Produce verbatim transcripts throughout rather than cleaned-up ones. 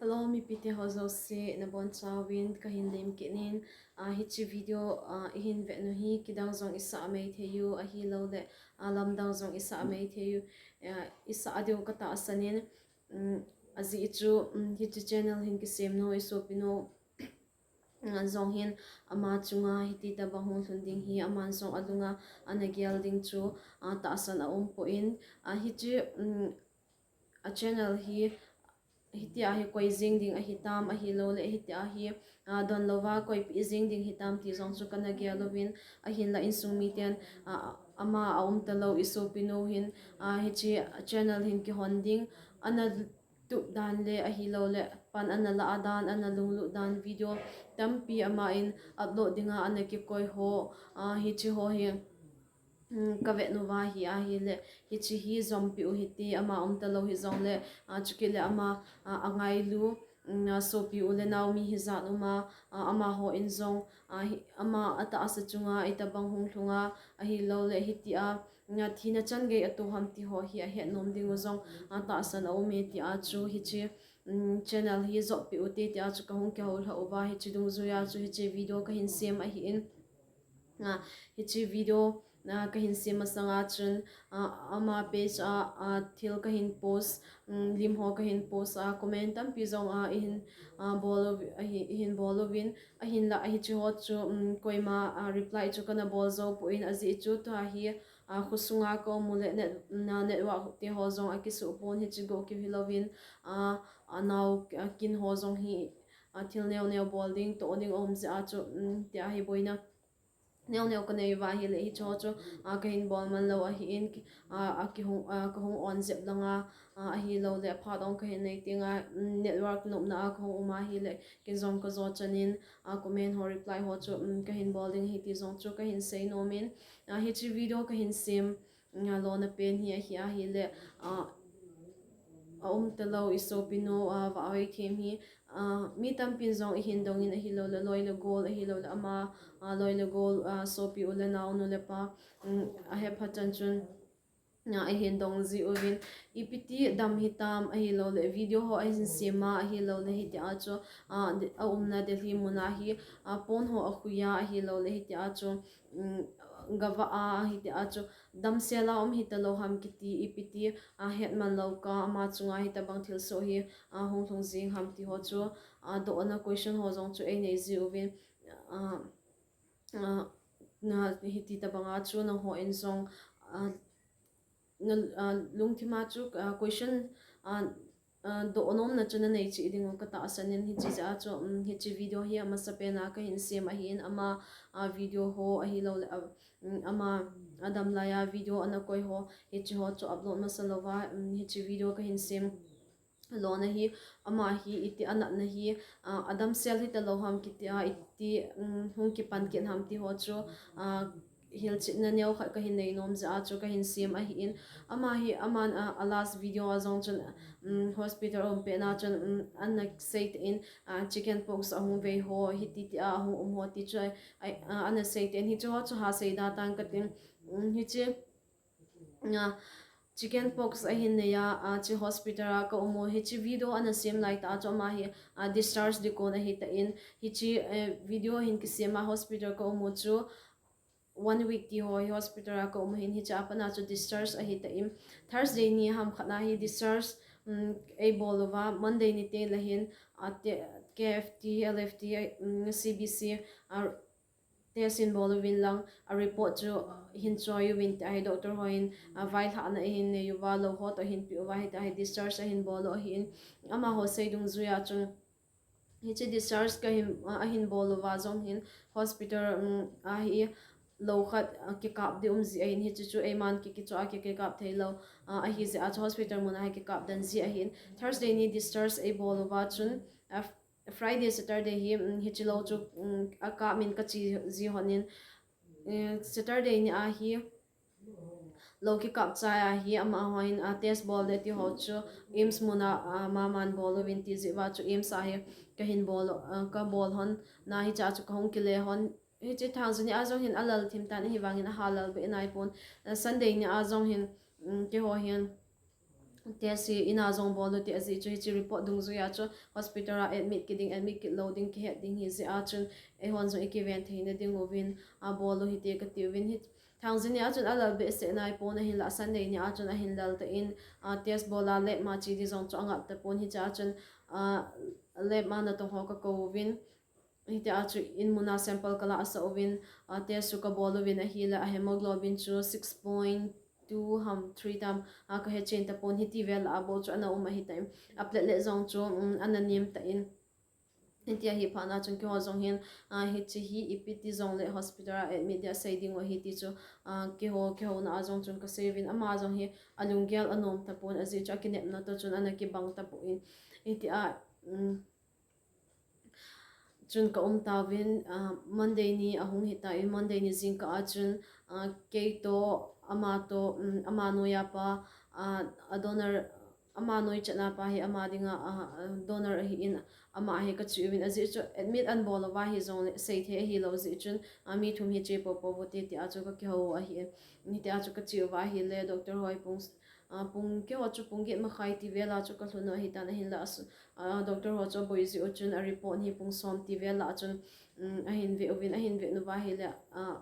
Hello, mipite ho jouse, nabonchauvin kahin lemkit in, ah, hiche video, ah, ihin vet u hi, kidang jong isah mai thei u, ahilouleh, ah, lamdang jong isah mai thei u, ah, isah diu katahsan in, um, ajeh chu, um, hiche channel hin kisem nu, isopi nu, ah, jong hin ama chunga hiti tabang hung lhun ding hi, aman jong alunga ana gel ding chu, ah, tahsan aum poi, ah, hiche, um, a channel hi, hitia hi koi jing ding ahitam, ahilouleh hitia hi, ah, donlouva koipeh jing ding hitam ti jong chu kana gel uvin, ahinla insung miten, ah, ama aum talou isopi nu hin, ah, hiche channel hin kihon ding, ana tup dan le ahilouleh pan ana lah dan, ana lunglut dan video tampi aman upload dinga ana kikoi ho, ah, hiche ho hi, um, kavet nuva hi ahileh, hiche hi jompi u hite, ama um talou hijongleh, ah, chukit le ama, ah, angailu, um, ah, sopi u le nao mi hijat um a, ah, amaho in jong, ah, hi, ama atahsa chunga itobang hung lhunga, ahilouleh hitia, ah, thina changei ato ham ti ho hi ahet nom ding u jong, ah, tahsan aume tia chu hiche, um, channel hi jotpi u hite tia chu kahung kihoulhah uva, hiche dungjuia chu hiche video kahin sem ahin. Ah, hiche video, ah, kahin sem masanga chun, ah, ama page a, ah, thil kahin post, um, lim ho kahin post a, comment tampi jong, ah, ihin, ah, bol u, ahi, ihin bol uvin, ahinla hiche ho chu, um, koima, ah, reply chu kana bol jou poi, ajeh chu tua hi, ah, khosunga kaum u le net, na network te ho jong akisuh pon, hiche go kiu hilouvin, ah, ah, nao, ah, kin ho jong hi, ah, thil neo neo bol ding, toh ding aum jeh a chu, um, tia hi boina neo neo kanei uva ahileh hiche ho chu, ah, kahin bol man lou ahin, ah, akihung, ah, kahung on jep langa, ah, ahilouleh phat ong kahin nei tenga, um, network nopna a kahung um ahileh kin jong kajo chanin, ah, comment ho reply ho chu, um, kahin bol ding ahi ti jong chu kahin sei nomin, ah, hiche video kahin sem, ah, lona pen hi ahi ahileh, ah, aum talou isopi nu, ah, Vahhoithem hi, ah, mi tampin jong ihin dongin ahilouleh loi le gol ahilouleh ama, ah, loi le gol, ah, sopi u le nao nu le pa, um, ahepha chan chun, ah, ihin dong ji uvin, ipi ti dam hitam ahilouleh video ho ahin sem a ahilouleh hitia chu, ah, aumna Delhi muna hi, ah, pon ho akhui a ahilouleh hitia chu, um, gava a hitia chu damsel a um hitalou ham kiti, ipi ti, ah, hetman lou kah, ama chunga hitobang thilsoh hi, ah, hung lhung jing ham ti ho chu, ah, dohna question ho jong chu einei ji uvin, ah, ah, na hiti tobanga chu nangho in jong, ah, na, ah, lungthima chu, ah, question, ah, ah, dohnomna chu nanei cheh ding u katahsan in, hiche jeh a chu, um, hiche video hi amasapen a kahin sem ahin, ama, ah, video ho ahilouleh, ah, um, ama adam laiya video ana koi ho, hiche ho chu upload masa louva, um, hiche video kahin sem lona hi, ama hi iti anatna hi, ah, adamsel hitalou ham kiti a, iti, um, hung kipan kit ham ti ho chu, ah, hilchetna neokhat kahin nei nom jeh a chu kahin sem ahin. Ama hi, aman, ah, a last video a jong chun, um, hospital aum pet na chun, um, ana sei tan, ah, chicken pox ahung vei ho, hiti tia ahung um ho ti chu, ai, ai, ah, ana sei tan, hiche ho chu ha sei da tan katin, um, hiche, ah, chicken pox ahin nei a, ah, hiche hospital a kaum u, hiche video ana sem laitah a chu ama hi, ah, discharge ding kon ahitan, hiche, eh, video hin kisem a hospital kaum u chu, one week ti ho hi hospital a kaum u ahin, hiche a pat na chu discharge ahitan. Thursday ni ham khat na hi discharge, um, eibol uva, Monday ni teng le hin, ah, te, K F T, L F T, um, C B C, ah, test hin bol uvin lang, a report chu, ah, hin choi uvin tia hi doctor ho hin, ah, vailhahna eihin nei uva, lou ho toh hin pe uva, hitia hi discharge ahin bol u ahin, amaho sei dungjuia chun, hiche discharge kahin, ah, ahin bol uva jong hin hospital, um, a hi lou khat, ah, kikap ding um ji ahin, hiche chu eiman ki, kichoh a ki, kikap thei lou, ah, ahi jeh a chu hospital mun a hi kikap den ji ahin. Thursday ni discharge eibol uva chun, ah, Friday, Saturday hi, um, hiche lou chu, um, akap min kache ji hon in, eh, Saturday ni a hi, lou kikap chai a hi, amahon, ah, test bol ding ti ho chu, AIIMS mun a, ah, amaman bol uvin ti jeh uva chu, AIIMS a hi kahin bol, ah, kabol hon, na hiche a chu kahung kile hon, hiche thangju ni a jong hin alal thim tan ahivangin aha lal be nai pon, ah, Sunday ni a jong hin, um, keiho hin, test hi ina jong bol u ti ajeh chu hiche report dungjuiya chu hospital a admit kit ding, admit kit lou ding, kihet ding hi jeh a chun eihon jong ikiven theina ding uvin, abol u hite kati uvin. Hi Thangjing nia chun alal behseh nai pon ahinlah Sunday nia chun ahin lal tan, a, test bol a lab ma che ding jong chu angap tapon hichea chun, a, lab ma natong ho kakou uvin. Hitia chu in muna sample kalah sah uvin, a, test chu kabol uvin ahile a hemoglobin chu six point two ham three tam, a, kahe chen tapon hiti vel a bol chu ana um ahitan. A platelet jong chu, um, ana nem tan. Hitia hi phat na chun keiho jong hin, a, hiche hi ipi ti jongle hospital a admit dia sei ding u ahi ti chu, a, keiho, keiho na a jong chun kasei uvin ama jong hi alunggel anom tapon ajeh chu akinepna toh chun ana kibang tapon. Hitia, um, chun kaum tauvin, a, Monday ni ahung hitan, Monday ni jingkah a chun, a, keitoh, amatoh, um, ama noiya pa, a, a donor, ama noi chatna pa hi ama dinga, a, a donor ahin, ama hi kache uvin ajeh chu admit anabol uva hijongle seithei ahilou jeh chun, a, mi thum hi che poupou ute tia chu kakihou u ahin. Hitia chu kache uva ahile doctor ho hi pung, a, pung keiho chu pung get makhai ti vel a chu kalhun u ahitan ahinla, a, doctor ho chu aboi jeh u chun a report hi pung som ti vel a chun, um, ahin ve uvin, ahin ve uva ahile, a,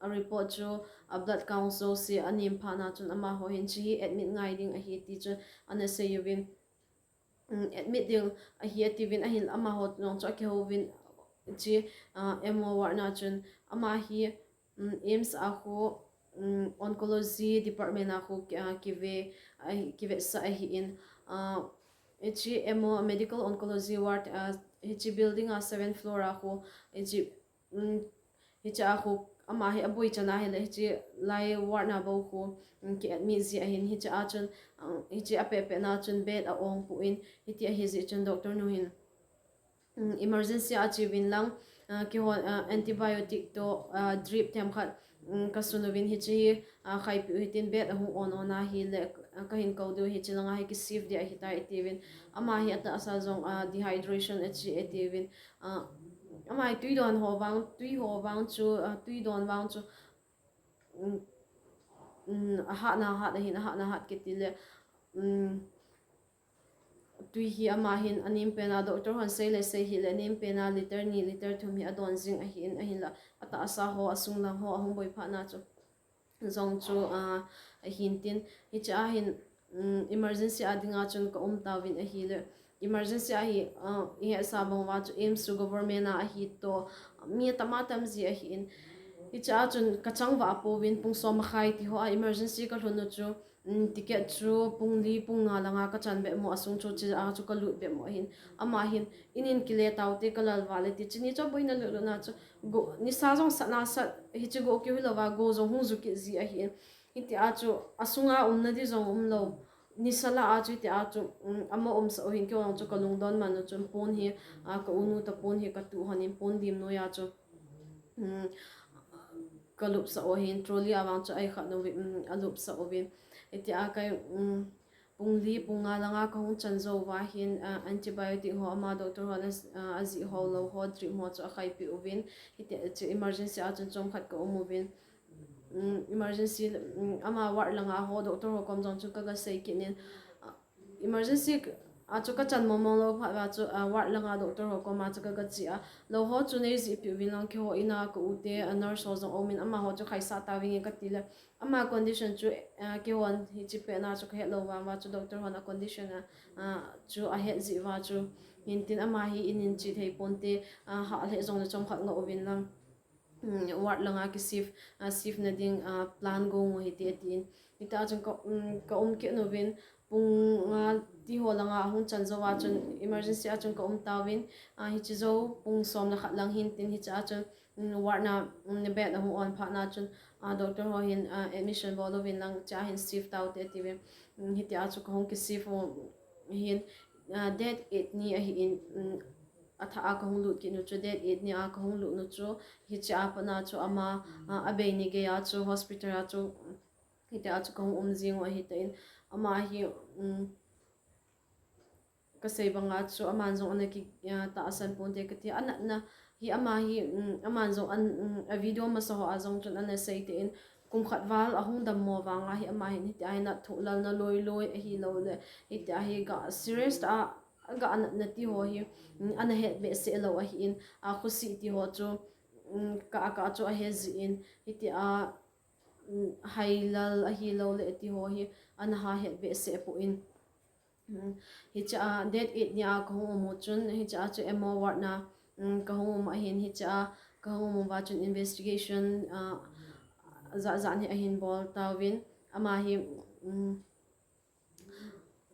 a report chu a blood count jouse anem phat na chun amaho hin hiche hi admit ngai ding ahi ti chu ana sei uvin, um, admit ding ahi atiuvin ahin amaho jong chu akihou uvin hiche, a, M O ward na chun ama hi, um, AIIMS a khu, um, oncology department a khu ki, a, kive, a, kivetsah ahin, a, hiche M O medical oncology ward, a, hiche building a seventh floor a khu, hiche, um, hiche a khu ama hi aboi chan ahile hiche lai ward na bou khu, um, ki admit ji ahin hiche a chun, a, hiche apehpeh na chun bed a-ong pon hiti ahi jeh chun doctor nu hin, um, emergency a che uvin lang, a, keiho, a, antibiotic toh, a, drip themkhat, um, kasun uvin hiche hi, a, khaipi u hitin bed ahung on on ahile, a, kahin kou diu hiche langa hi ki shift ding ahitai atiuvin. Ama hi atahsa jong, a, dehydration ache atiuvin. A, ama hi twi don ho vang, twi ho vang chu, a, twi don vang chu, um, um, ahatna hat ahin, ahatna hat kit tile, um, twi hi ama hin anem pen a doctor hon sei le sei hile anem pen a liter ni, liter thum hi adon jing ahin, ahinla atahsa ho, asunglang ho ahung boi phat na chu jong chu, a, ahin tin, hiche a hin, um, emergency a dinga chun kaum tauvin ahile, emergency a hi, a, ihetsah bang uva chu AIIMS chu government a ahi toh, mi atama tam ji ahin, hiche a chun kachang vah pouvin pung som makhai ti ho a emergency kalhun u chu, um, ticket chu pung li, pung nga langa kachan behmo asung chu hiche a chu kalut behmo ahin, ama hin, in in kile taute kalal vale ti, hiche ni chu aboina lut lut na chu, go, nisa jong sat na sat, hiche go kihui louva go jong hung ju kit ji ahin, hitia chu asunga umna di jong umlou, nisa lah a chu hitia chu, um, ama umsah u hin keiho jong chu kalungdon man u chun pon hi, a, ka unu toh pon hi katuh hon in pon lim noiya chu, um, kalupsah u ahin trolley a vang chu aikhat uvin, um, alupsah uvin, hitia kai, um, pung li, pung nga langa kahung chan jou uva hin, a, antibiotic ho ama doctor hon a, a, ajih hou lou ho, drip ho chu akhaipi uvin, hitia chu emergency a chun chomkhat kaum uvin, um, emergency, um, ama ward langa ho doctor ho kom jong chu kaga sei kit in, a, emergency a chu kachan mong mong lou phat uva chu, a, ward langa doctor ho koma chu kaga che a, lou ho chu neijihpi uvin lang, keiho ina ka ute, a, nurse ho jong aumin, amaho chu khaisah tauvinge katile, ama condition chu, a, keihon hiche pet na chu kahet lou vang uva chu doctor hon a condition a, a, chu ahet jeh uva chu, hintin ama hi in in che thei ponte, a, hah lheh jongle chomkhat ngah uvin lang, um, ward langa ki shift, a, shift na ding, a, plan gong u hite atin. Hitia chun ka, um, kaum kit uvin, pung nga ti ho langa ahung chan jouva chun emergency a chun kaum tauvin, a, hiche jou pung som le khat lang hintin hichea chun, um, ward na, um, bed ahung on phat na chun, a, doctor ho hin, a, admission bol uvin lang hichea hin shift taute atiuvin, um, hitia chu kahung ki shift u hin, a, date eight ni ahin, um, athah a kahung lut kit u chu, date eight ni a kahung lut u chu, hichea pat na chu ama, a, abei ni geiya chu hospital a chu, hitia chu kahung um jing u ahitan, ama hi, um, kasei banga chu aman jong ana ki, a, tahsan ponte kati, anatna hi ama hi, um, aman jong an, um, a video masa ho a jong chun ana sei tan, kum khat val ahung dammo vanga hi ama hin hitia hi nat thuh lalna loi loi ahilouleh hitia hi ga serious tah a ga natna ti ho hi, mm, ana het behseh lou ahin, a, khusi ti ho chu, mm, kah kah chu ahe jin, hitia, mm, hai lal ahilouleh ti ho hi ana ha het behseh poi. Mm, hichea date eight nia kahung um u chun, hichea chu M O ward na, mm, kahung um ahin, hichea kahung um uva chun investigation, ah, jat jat hi ahin bol tauvin, ama hi, mm,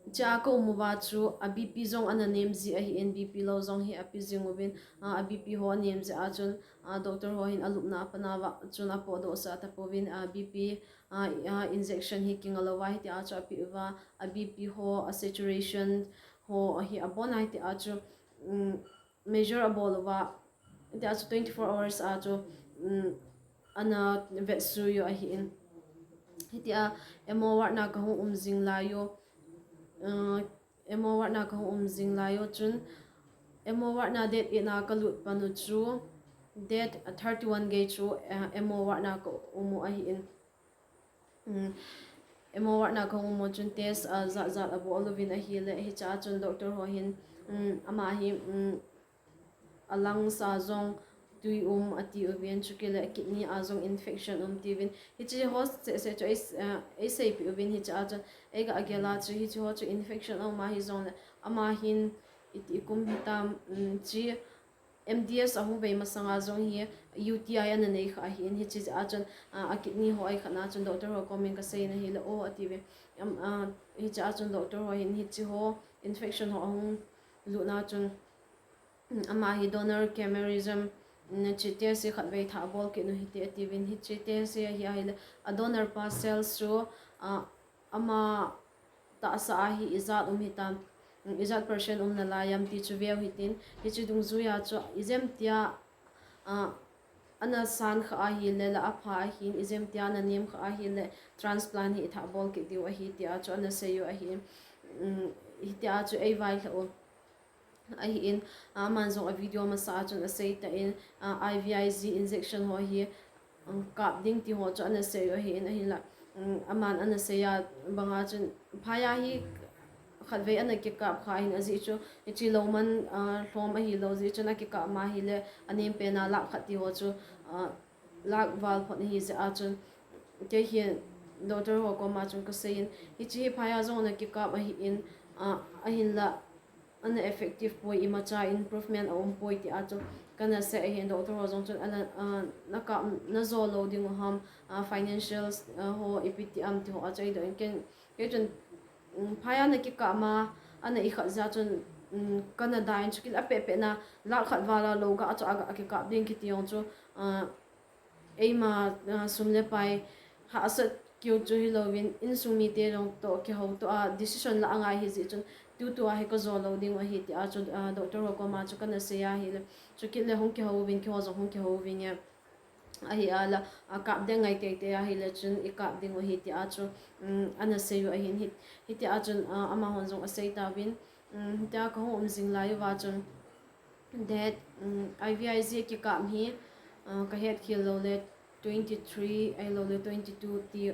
hichea ka um uva chu a B P jong ana nem ji ahin, B P low jong hi ape jing uvin, ah, a B P ho anem jeh a chun, ah, doctor ho hin alupna apan uva chun apohdoh sah tapouvin, ah, B P, ah, ah, injection hi kinga louva hitia chu ape uva, a B P ho, a saturation ho hi abon a hitia chu, mm, measure abol uva, hitia chu twenty-four hours a chu, mm, ana vetsui u ahin. Hitia M O ward na kahung um jing lai u, uh, M O ward na kahung um jing lai u chun, M O ward na date eight na kalut pan u chu, date thirty-one gei chu, uh, M O ward na ka um u ahin. Mm, M O ward na kahung um u chun test, ah, jat jat abol uvin ahileh, hichea chun doctor ho hin, mm, ama hi, mm, a lungs a jong tui um ati uvin, chukit leh kidney a jong infection um tiuvin. Hiche ho seh seh chu ei, ah, eiseipeh uvin, hichea chun eiga gel a chu hiche ho chu infection aum ahi jongleh, ama hin iti kum hitam, mm, chi M D S ahung vei masanga jong hi U T I ana nei kha ahin, hiche jeh a chun, ah, a kidney ho eikhat na chun doctor ho komin kasei in ahileh, o atiuve. Am, ah, hichea chun doctor ho hin hiche ho infection ho ahung lut na chun, mm, ama hi donor chimerism, mm, hiche test hi khatvei thah bol kit u hite atiuvin, hiche test hi ahi ahileh, a donor pa cells chu, ah, ama tahsa a hi ijat um hitam, ijat percent um nalai ham ti chu veu hitin, hiche dungjuia chu ijemtia, ah, ana san kha ahileh, la apha ahin, ijemtia ana nem kha ahileh, transplant hi ithah bol kit diu ahi tia chu ana sei u ahi, mm, hitia chu eivailhah u ahin, aman jong a video masa a chun asei tan, ah, I V I G injection ho hi, um, kap ding ti ho chu ana sei u ahin, ahinlah, um, aman ana sei a banga chun, phai a hi khatvei ana kikap kha ahin, ajeh chu hiche lou man, ah, lhom ahilou jeh chun akikap ma ahileh, anem pen a lakh khat ti ho chu, ah, lakh val phot ahi jeh a chun, kei hin doctor ho koma chun kasei in, hiche hi phai a jong ana kikap ahin, ah, ahinlah, ana effective poi, imacha improvement aum poi tia chu kana sei ahin, doctor ho jong chun ana, ah, nakap, najo lou ding u ham, ah, financial, ah, ho ipi ti am ti ho a chu eidoh in, ken, kei chun, um, phai a ana kikap ma, ana ikhat jeh a chun, um, kana da in, chukit leh apeh peh na lakh khat val a lou ga chu aga kikap ding kiti jong chu, ah, eima, ah, sum le pai hahsat keu chu hilouvin, insung mite jong toh kihoutoh a decision la angai ahi jeh chun, tutua hi kajo lou ding u ahi tia chu, ah, doctor ho koma chu kana sei ahileh, chukit leh hung kihou uvin, keiho jong hung kihou uvin e. Ahi a la, ah, kap ding ngai teitei ahileh chun ikap ding u ahi tia chu, um, ana sei u ahin, hi, hitia chun, ah, amahon jong asei tauvin, um, hitia kahung um jing lai uva chun, That, um, I V I G kikap hi, uh, kahet khel lou leh twenty-three ahilouleh twenty-two ti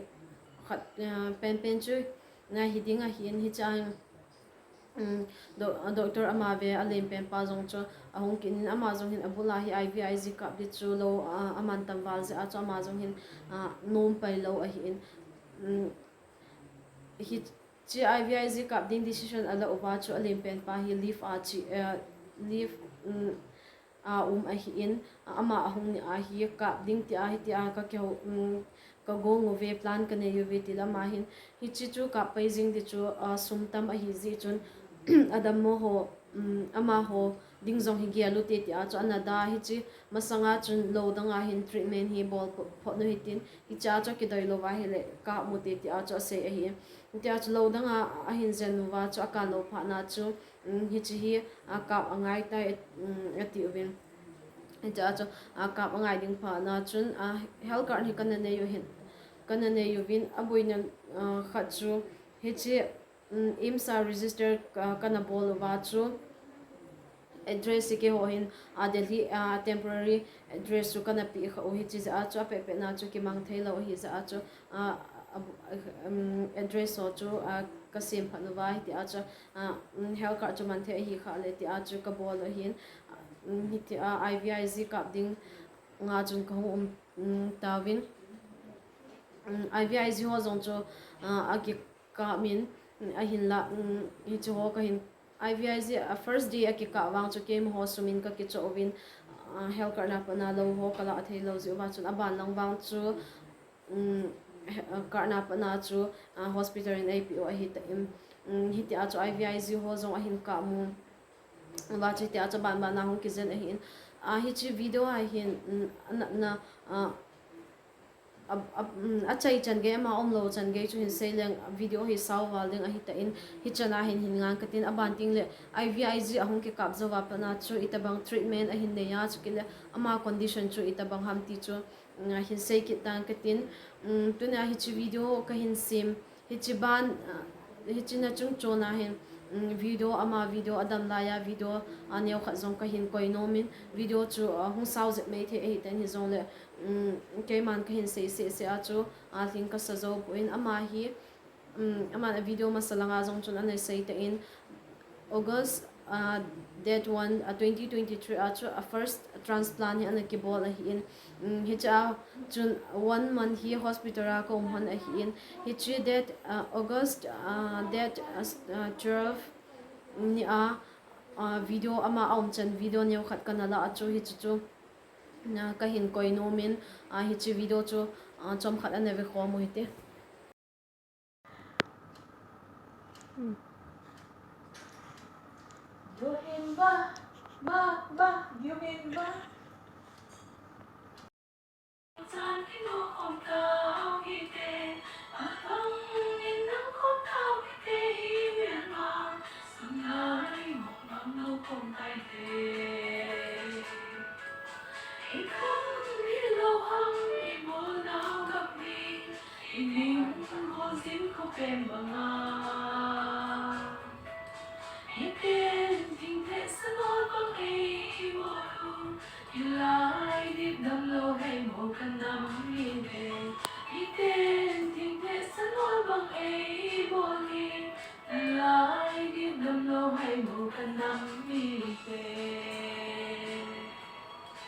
khat, uh, penpen chu ana hi ding ahin, hichun, um, do-, uh, doctor ama vea lenpen pa jong chu ahung kit in, ama jong hin abul a hi I V I G kap ding chu lou, uh, aman tam val jeh a chu ama jong hin, uh, nom pai lou ahin, um, hi Hiche I V I G kap ding decision ala uva chu alenpen pa hi leave a che, eh, leave, um, a um ahin, a, ama ahung ni a hi kap ding tia hitia kakihou, um, kagong uve, plan kanei uve tileh ama hin. Hiche chu kap pai jing ding chu, ah, sum tam ahi jeh chun, adammo ho, um, amaho ding jong hi gel ute tia chu ana da, hiche masanga chun lou danga hin treatment hi bol pho-, phot u hitin, hichea chu kidoi louva hileh kap mute tia chu asei ahi. Hitia chu lou danga ahin jen uva chu akan lou phat na chu, um, hiche hi, ah, kap angai tai, um, ati uvin. Hitia chu, ah, kap angai ding phat na chun, ah, health card hi kana nei u hin, kana nei uvin, aboina, ah, khat chu hiche, um, AIIMS a register, ah, kana bol uva chu, Address hi keiho hin, a, Delhi, a, temporary address chu kana pe kha u, hiche jeh a chu apeh peh na chu kimang thei lou ahi jeh a chu, a, a, um, address ho chu, a, ka sem phat uva, hitia chu, a, um, health card chu man thei ahi kha le tia chu ka bol u ahin, a, um, hitia I V I G kap ding nga chun ka hung um, um, tauvin. Um, I V I G ho jong chu, a, a kikap min, um, ahinla, um, hiche ho ka hin I V I G a first day a kikah vang chu keima ho sum in ka kichoh uvin, ah, health card na pat na lou ho ka lah thei lou jeh uva chun aban lang vang chu, um, he-, ah, card na pat na chu, ah, hospital in eipeh u ahi tan, um, hitia chu I V I G ho jong ahin kap mu uva chu hitia chu aban ban a hung kijen ahin, ah, hiche video a hin, um, a natna, ah, A, a, um, achai chan gei, ama umlou chan gei chu hin sei leng, video hi sao val ding ahi tan, hichan a hin hin ngang katin, aban teng le I V I G ahung kikap jou va pat na chu itobang treatment ahin nei a, chukit le ama condition chu itobang ham ti chu, um, hin sei kit tang katin, um, tunia hiche video kahin sem, hiche ban, uh, hiche na chung chon a hin, um, video, ama video adam lai a video, uh, neo khat jong kahin koi nom in, video chu, uh, hung sao jep mai thei ahi tan, hijongle, um, keiman kahin sei seh seh a chu, a, lhing kasa jou poi, ama hi, um, aman a video masa langa jong chun ana sei tan, August, a, date one, a, twenty twenty-three a chu a first transplant hi ana kibol ahin, um, hiche a chun one month hi hospital a ka um hon ahin, hiche date, a, August, a, date, a, s-, a, twelve ni a, a, video ama a um chan video neo khat kana lah a chu hiche chu, na, kahin koi nom in, a, hiche video chu, a, chomkhat ana ve khom u hite.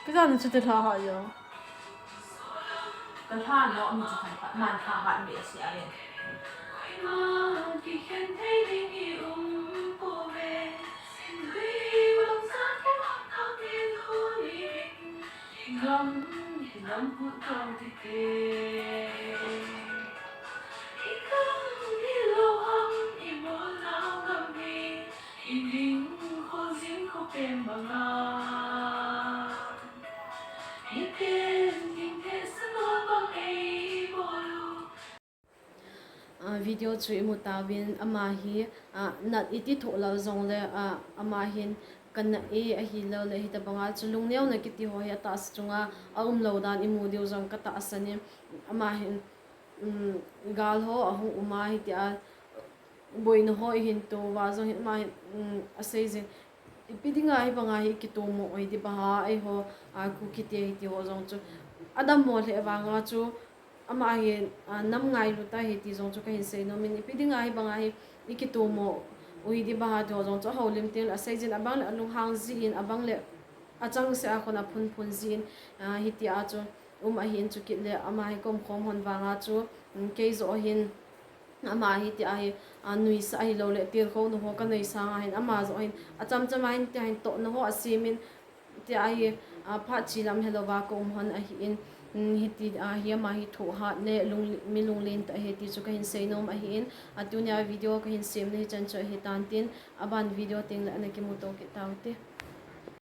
Kajana chu te tha ha yo. Ka tha no, mi chu tha, man tha ha mi si a le. A, video chu imu tauvin, ama hi, a, nat iti thoh lal jongle, a, ama hin kana e ahilouleh, hitobanga chu lungneo na kiti ho hi atahsa chunga aumlou dan imu diu jong katahsan in, ama hin, um, gal ho ahung um a, hitia boina ho ihin to uva jong hin ama hin, um, asei jin, ipi dinga hibanga hi ikitomo u hi di baha, eiho, a, Kuki te hi ti ho jong chu adammo lheh vanga chu, ama hi, a, nam ngailut ahi ti jong chu kahin sei nom in, ipi dinga hibanga hi ikitomo u hi di baha ti ho jong chu ahoulim teng le asei jin, abang le alunghang jin, abang le achangseh a khun aphunphun jin, a, hitia chu um ahin, chukit le ama hi ka umkhom hon vanga chu, um, kei joh hin, ama hitia hi, a, nuisat ahilouleh tilkhouna ho kanei sanga hin, ama joh hin achamchama hin tia hin tohna ho asemin, tia hi, a, phat che lam helouva ka um hon ahin, um, hitia hi ama hi thohhat le lung, mi lunglen tah ahi ti chu kahin sei nom ahin, a, tunia video kahin semna hichan chu ahitan tin, aban video teng le ana kimuto kit taute.